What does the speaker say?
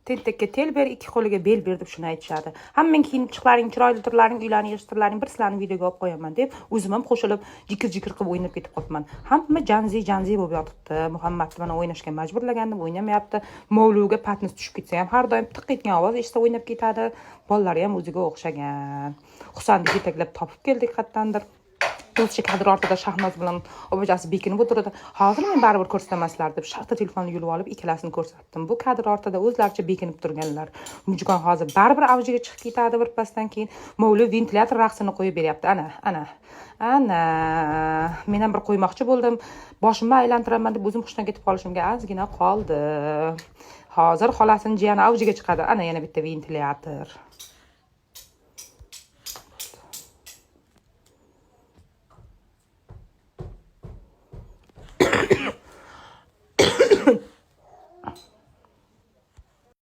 Tentakka tel ber, ikki qo'liga bel ber, deb shuni aytishadi. Hammang kiyinib chiqlaring, chiroyli turlaring, uylarni yig'ishtirlaring, bir sizlarni videoga olib qo'yaman, deb o'zim ham qo'shilib, jikir jikir qilib o'ynab ketib qolibman. Hamma janzi janzi bo'lib yotibdi. Muhammadni mana o'ynashga majburlagandim, o'ynamayapti. Mavluga patnis tushib ketsa ham, har doim tiq etgan ovoz eshitsa, o'ynab ketadi. Bolalari ham o'ziga o'xshagan. Husanni yetaklab topib keldik qayerdandir. O'zicha kadr ortida Shahnoz bilan obajasi bekinib o'tiradi. Hozir men baribir ko'rsataman sizlar, deb shartta telefonni yulib olib, ikkalasini ko'rsatdim. Bu kadr ortida o'zlaricha bekinib turganlar. Mujgon hozir baribir avjiga chiqib ketadi birpasdan keyin. Mavlu ventilyator raqsini qo'yib beryapti. Ana, ana, ana, men ham bir qo'ymoqchi bo'ldim, boshimni aylantiraman deb o'zim hushdan ketib qolishimga ozgina qoldi. Hozir xolasini jiyani avjiga chiqadi. Ana, yana bitta ventilyator.